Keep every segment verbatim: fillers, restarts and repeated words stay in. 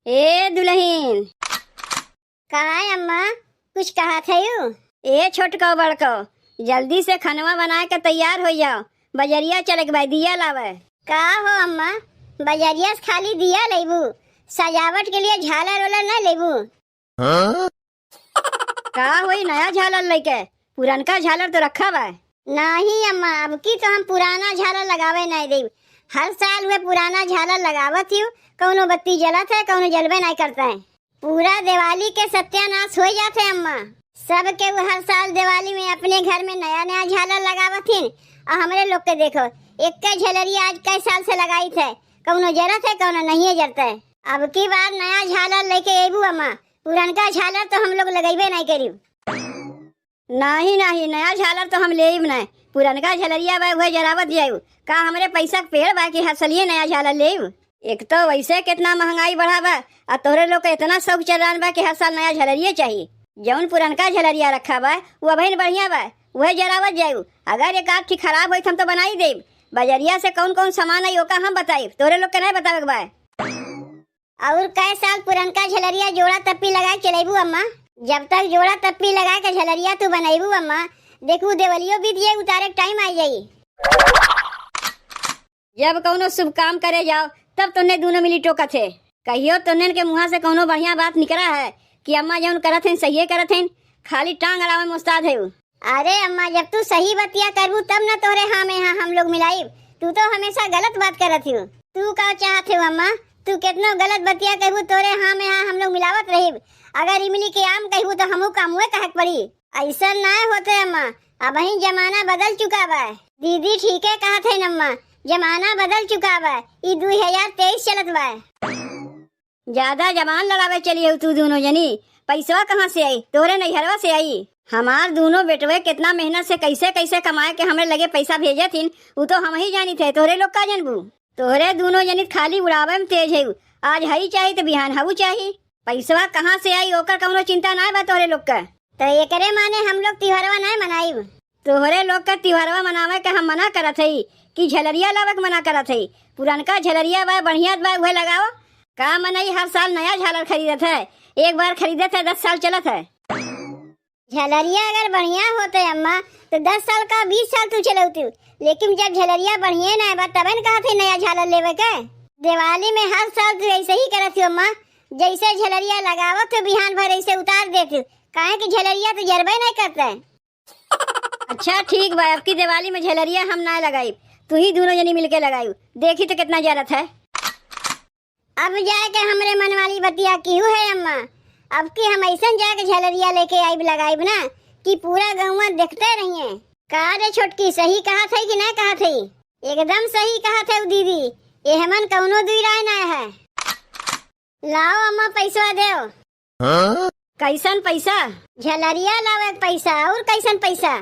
ए दुलहिन। का है अम्मा, कुछ कहत हयू? ए छोटको बड़को, जल्दी से खनवा बनाए के तैयार होइ जाओ, बजरिया चले के बा, दिया लावे। का हो अम्मा, बजरिया से खाली दिया लेबू, सजावट के लिए झालर ओलर न लेबू? हाँ? का होई, नया झालर लेके? पुरनका झालर तो रखा बा। नहीं अम्मा, अब की तो हम पुराना झालर लगावे नहीं देब। हर साल उहे पुराना झालर लगावत हियू, कौनो बत्ती जलत है, कौनो जलबे नहीं करता है। पूरा दिवाली के सत्यानाश हो जात है अम्मा। सब केहू हर साल दिवाली में अपने घर में नया नया झालर लगावत हिन, और हमरे लोग के देखो, एक झलरिया आज कई साल से लगाई थे, कौनो जरत है, कौनो नहीं जरत है। अब की बार नया झालर लेके अबू अम्मा, पुरनका झालर तो हम लोग लगेबे नहीं करी। नाही, नाही, नया झालर तो हम लेब नहीं। पुरनका झलरिया बा, उहे जरावत जायू। का हमरे पैसा के पेड़ बा कि हर सलिए नया झालर लेब? एक तो वैसे कितना महंगाई बढ़ा बा, आ तोहरे लोग के इतना शौक चढ़ान बा कि हर साल नया झलरिए चाही। जौन पुरनका झलरिया रखा बा, वो अबहिन बढ़िया बा, उहे जरावत जायू। अगर एक आध ठी खराब होई, तो हम तो बनाई देब। बजरिया से कौन कौन सामान आई, ओका हम बताइब, तोहरे लोग के नहीं बतावे के बा। और कै साल पुरनका झलरिया जोड़ा तप्पी लगा के चलेबू अम्मा? जब तक जोड़ा तप्पी लगा के झलरिया तू बनैबू अम्मा, देखू देवलियो बीत जाई, उतारे के टाइम आ जाई। जब कौनो शुभ काम करे जाओ, तब तोहने दूनो मिली टोकत है। कहियो तोहने के मुँहा से कौनो बढ़िया बात निकला है कि अम्मा जौन करत हैं सहिए करत हैं, खाली टांग अड़ावे में उस्ताद है उ। अरे अम्मा, जब तू सही बतिया करबू तब न तोहरे हाँ में हाँ हम लोग मिलाइब। तू तो हमेशा गलत बात करत हियो। तू का चाहत हो अम्मा? तू केतनो गलत बतिया कहबू, तोहरे हाँ में हाँ हम लोग मिलावत रहिब। अगर इमली के आम कहबू तो हमहू कामुए कहे के पड़ी। ऐसा ना होते अम्मा, अबही जमाना बदल चुका बा। दीदी ठीके कहत है अम्मा, जमाना बदल चुका बा। ई दू हजार तेईस चलत बा। ज्यादा जबान लड़ावे चली हो तू दूनो जनी। पैसवा कहाँ से आई? तोहरे नैहरवा से आई। हमार दूनो बेटवे कितना मेहनत से कैसे कैसे कमाए के हमरे लगे पैसा भेजत हिन, उ तो हमही जानित है, तोहरे लोग का जनबू? तोहरे दूनो जनी खाली उड़ावे में तेज है। आज हई चाही तो बिहान हऊ चाही। पैसवा कहाँ से आई, ओकर कौनो चिंता ना बा तोहरे लोग का। तो एकरे माने हम लोग तिहारवा ना मनाइब? तोहरे लोग का तिहारवा मनावे के हम मना करत हई कि झलरिया लावे के मना करत हई? पुरनका झलरिया बा, बढ़िया बा, उहे लगाओ। का मनई हर साल नया झालर खरीदत है? एक बार खरीदत है, दस साल चलत है। झलरिया अगर बढ़िया होते अम्मा, तो दस साल का बीस साल तू चलौतू, लेकिन जब झलरिया बढ़िया ना बा, तबे न कहत है नया झालर लेवे के। दिवाली में हर साल तू ऐसे ही करत हो अम्मा, जैसे झलरिया लगावत हो, बिहान भर ऐसे उतार देत हो, काहे कि झलरिया तो जरबे नहीं करते। अच्छा ठीक बा, अब की दिवाली में झलरिया हम ना लगाई, तू ही दूनो जनी मिलके लगाई, देखी तो कितना जरत है। अब जाए के हमरे मन वाली बतिया किहू है अम्मा। अब की हम ऐसन जाए के झलरिया लेके आइब लगाइब ना कि पूरा गौवा देखते रहिए। का रे छोटकी, सही कहत है कि ना कहत है? एकदम सही कहत है दीदी, एहमन कौनो दुई राय ना है। लाओ अम्मा, पैसवा देओ। हाँ? कैसन पैसा? झलरिया लावे के पैसा। और कैसन पैसा?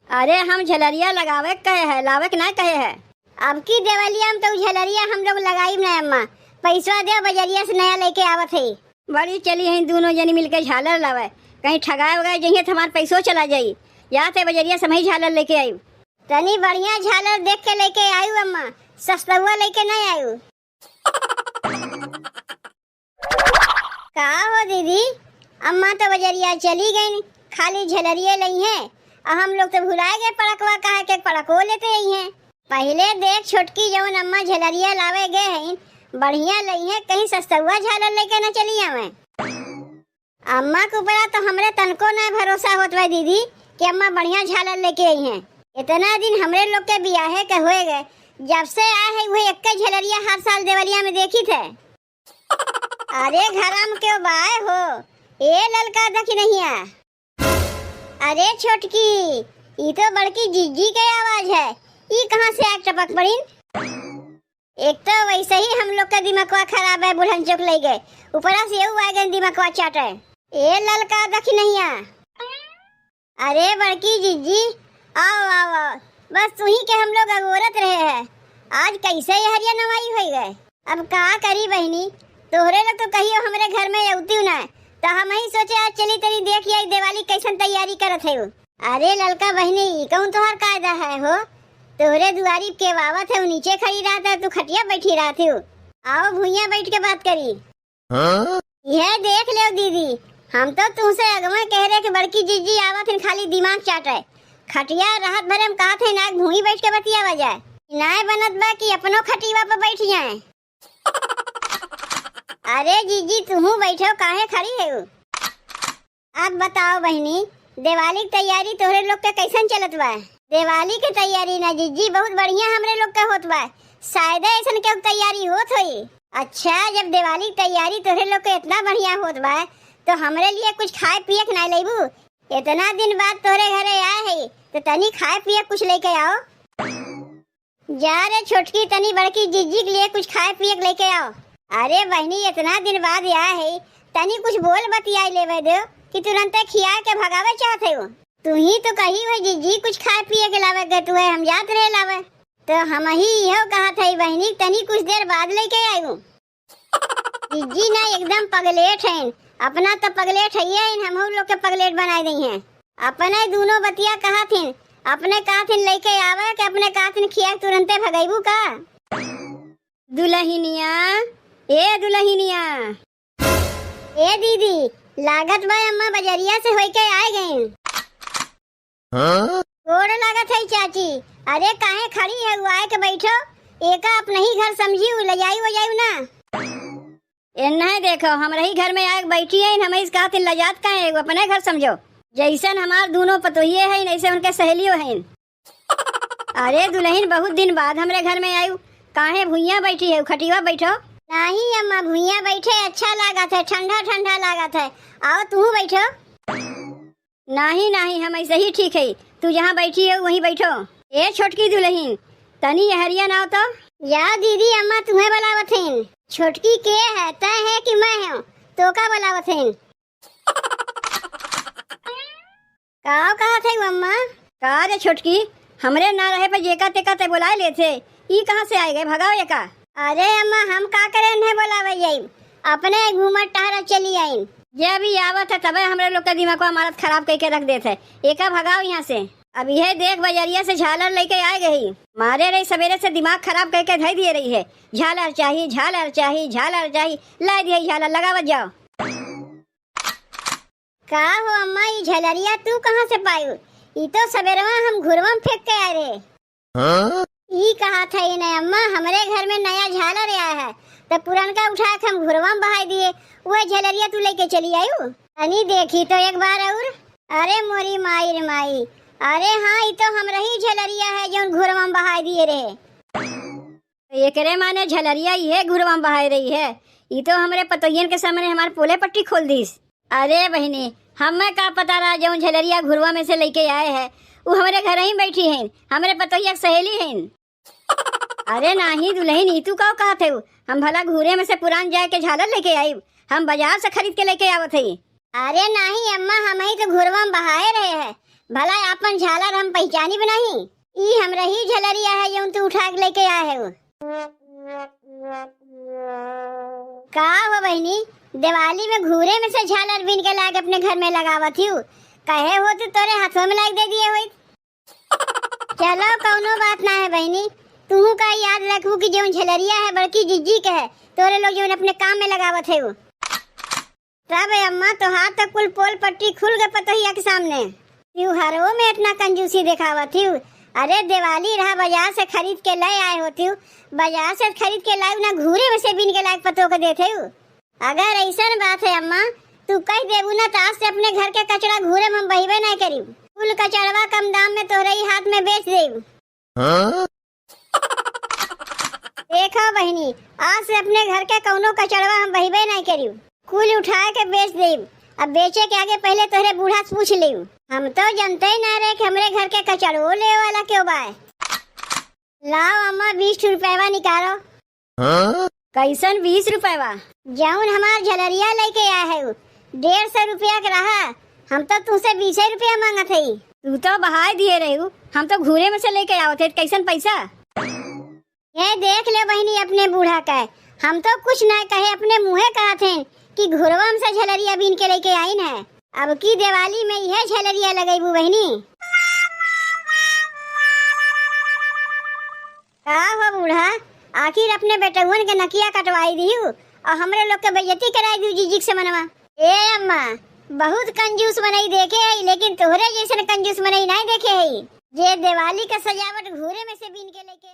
अरे, हम झलरिया लगावे के कहे है, लावे के ना कहे है। अब की देवलिया में तो झलरिया हम लोग लगाई ना अम्मा, पैसवा दे, बजरिया से नया लेके आवत है। बड़ी चली हैं दोनों जनी मिलके झालर लावे, कहीं ठगाए वगाए जइहे तो हमार पैसो चला जाई। जाते बजरिया से हम ही झालर लेके आई। तनी बढ़िया झालर देख के लेके आयु अम्मा, सस्तुआ लेके नहीं आयु। का हो दीदी, अम्मा तो बजरिया चली गईन, खाली झलरिये लइहें, और हम लोग तो भुलाए गए पड़कवा, कहे के पड़को लेते अइहें। पहिले देख छोटकी, जवन अम्मा झलरिया लावे गए हैं, बढ़िया लइहें, कहीं सस्तुआ झालर लेके न चली आवे। अम्मा के ऊपरा तो हमरे तनको ना भरोसा होत बा दीदी कि अम्मा बढ़िया झालर लेके अइहें। इतना दिन हमरे लोग के बियाहे के होए गए, जब से आए है उहे एक्के झलरिया हर साल देवलिया में देखी थे। अरे घरम क्यों बाय हो, ए ललका दखिनहिया। अरे छोटकी, ई तो बड़की जिज्जी के आवाज है, ई कहाँ से आके टपक पड़ीन? एक तो वैसे ही हम लोग का दिमागवा खराब है, बुढ़न चौक ले गए, ऊपरा से यू आ गए दिमागवा चाटे। ए ललका दखिनहिया। अरे बड़की जिज्जी, आओ, आओ, आओ। बस तुही के हम लोग अगोरत रहे हैं। आज कैसे यहरिया नवाई होई गए? अब का करी बहिनी, तोहरे लोग तो कहियो हमरे घर में अउतिउ ना, तो हम ही सोचे आज चली तनी देख आई दिवाली कैसन तैयारी करत है। अरे ललका बहिनी, ई कौन तोहार कायदा है हो? तोहरे दुआरी के आवत है, उ नीचे खड़ी रहत है, तू खटिया बैठी रहत हो। आओ भुइयां बैठ के बात करी। हाँ? यह देख लेव दीदी, हम तो तुमसे अगवे कह रहे कि बड़की जिज्जी आवत हिन खाली दिमाग चाटे। खटिया रहत भरे हम कहत है ना भुइं बैठ के बतियावा जाए। नाय बनत बा कि अपनो खटिया पे बैठ जाए। अरे जिज्जी तुहू बैठो, काहे खड़ी है? अब बताओ बहिनी, दिवाली के तैयारी तोहरे लोग के कैसन चलत बा? दिवाली के तैयारी ना जिज्जी, बहुत बढ़िया हमरे लोग के होत बा। शायदे ऐसन केहू के तैयारी होत होई। अच्छा, जब दिवाली के तैयारी तोहरे लोग के इतना बढ़िया होत बा, तो हमरे लिए कुछ खाए पिए के ना लेबू? इतना दिन बाद तोहरे घरे आए है, तो तनी खाए पिए कुछ लेके आओ। जा रे छोटकी, तनी बड़की जिज्जी के लिए कुछ खाए पिए के लेके आओ। अरे बहिनी, इतना दिन बाद आए है, तनी कुछ बोल बतियाई लेवे दो कि तुरंते खिया के भगावे चाहत है। तू ही तो कही हो जिज्जी, कुछ खाए पिए के लावे के तू है, हम जात रहे लावे। तो हम ही इहो कहत है बहिनी, तनी कुछ देर बाद लेके आयु। जिज्जी ना एकदम पगलेट हैं, अपना तो पगलेट है ही, हमहू लोग के पगलेट बनाए दी हैं। अपने दोनों बतिया कहत हिन, अपने कहत हिन लेके आवे के अपने कहत हिन खिया के तुरंते भगैबू का? दुलहिनिया, ए दुलहिनिया। ए दीदी, लागत बा अम्मा बजरिया से होइके आए गईन। हाँ? गोड़ लागत है चाची। अरे काहे खड़ी है, आए के बैठो, एका अपने ही घर समझियो, ले जाई वो जाई ना। एन्हे देखो, हमरे ही घर में आए बैठी है, हम इस कहत लजात का है, अपने घर समझो। जैसन हमार दोनों पतोहिए हैं, ऐसे उनके सहेलियों हैं। अरे दुलहिन, बहुत दिन बाद हमरे घर में आयु, काहे भुइयां बैठी है, खटिया बैठो। नहीं अम्मा, भुइयां बैठे अच्छा लागत है, ठंडा ठंडा लागत है। आओ तू बैठो। नहीं नहीं, हम ऐसे ही ठीक है, तू जहाँ बैठी है वहीं बैठो। ए छोटकी दुलहिन, तनी यहरिया ना आओ तो। या दीदी, अम्मा तुम्हें बुलावत हैं। छोटकी के है, तय है कि मैं हूँ? तो का बुलावत हैं? का कहत है अम्मा? का रे छोटकी, हमरे ना रहे पर जेका तेका ते बुलाए लेथे, ई कहाँ से आए गए? भगाओ एका। अरे अम्मा, हम का करे इन्हें बुलावे जाई, अपने घूमत टहरत चली आइन। जे अभी आवत है तबे हमरे लोग का दिमागवा मारत खराब करके रख देत है, एका भगाओ यहाँ से। अब यह देख बजरिया से झालर लेके आए गई, मारे रही सवेरे से दिमाग खराब करके धई दिए रही है, झालर चाही, झालर चाही, झालर चाही, ला दिए झालर, लगावत जाओ। का हो अम्मा, ई झलरिया तू कहाँ से पायू? ई तो सबेरवा हम घुरवा में फेंक के आए रहे। हाँ? ई कहा था इन्हें अम्मा, हमरे घर में नया झालर आया है, तो पुरनका उठा के हम घुरवा में बहाई दिए, वह झलरिया तू लेके चली आयू। तनी देखी तो एक बार और। अरे मोरी माई रे माई, अरे हाँ, ई तो हमरे ही झलरिया है जौन घुरवा में बहाई दिए रहे। तो एकरे माने झलरिया इहे घुरवा में बहाए रही है। ई तो हमरे पतोहियन के सामने हमार पोले पट्टी खोल दीस। अरे बहिनी, हमें का पता रहा जौन झलरिया घुरवा में से लेके आए है, उ हमरे घर ही बैठी हैं, हमरे पतोहिया के सहेली हैं। अरे नाही दुलहिन, ई तू का कहत है? हम भला घूरे में से पुरान जाए के झालर लेके आइब? हम बाजार से खरीद के लेके आवत है। अरे नाही अम्मा, हम ही तो घुरवा में बहाए रहे हैं, भला आपन झालर हम पहचानी बनाई। ई हमरे ही झलरिया है जौन तू उठा के लेके आए है। का हो बहिनी, दिवाली में घूरे में से झालर बीन के लाके अपने घर में लगावत हिउ? कहे हो तो तोरे हाथों में लाके दे दिए होइत। चलो कौनो बात ना है बहिनी, तू का याद रखबू कि जौन झलरिया है बड़की जिज्जी के है, तोरे लोग जौन अपने काम में लगावत है वो। तब अम्मा, तोहार तो कुल पोल पट्टी खुल गए पतोहिया के सामने। तिउहारो में इतना कंजूसी देखावत हिउ। अरे दिवाली रहा, बाजार से खरीद के ले आए होतिउ, बाजार से खरीद के लाइउ ना, घूरे में से बीन के लाइके पतोह के देत हिउ। अगर ऐसन बात है अम्मा, तू कह देबू ना तो आज से अपने घर के कचड़ा घूरे में हम बहिबे नहीं करीब। कुल कचड़वा कम दाम में तोहरे ही हाथ में बेच देब। हाँ? देखो बहिनी, आज से अपने घर के कौनो कचड़वा हम बहिबे नहीं करिब, कुल उठाए के बेच देब। अब बेचे के आगे पहले तोहरे बूढ़ा से पूछ लेब। हम तो जनते ही ना रहे कि हमरे घर के कचड़वो लेवे वाला केहू बाय। लाओ अम्मा, बीस ठो रुपयवा निकालो। हाँ? कैसन बीस रुपयवा? जौन हमार झलरिया लेके आए है, डेढ़ सौ रुपया के रहा, हम तो तुमसे बीसे रुपया मांगत हई। तू तो बहाए दिए रहू, हम तो घूरे में से लेके आवत है, कैसन पैसा? ये देख ले बहिनी अपने बूढ़ा के, हम तो कुछ ना कहे, अपने मुँहे कहत हैं कि घुरवा में से झलरिया बीन के लेके आइन है। अब की दिवाली में यह झलरिया लगेबू बहिनी। का हो बूढ़ा, आखिर अपने बेटउअन के नकिया कटवाई दिहू और हमरे लोग के बेइज्जती कराई दिहू जीजी के समनवा। ए अम्मा, बहुत कंजूस मनई देखे है, लेकिन तोहरे जैसन कंजूस मनई नहीं देखे है, जे दिवाली का सजावट घूरे में से बीन के लेके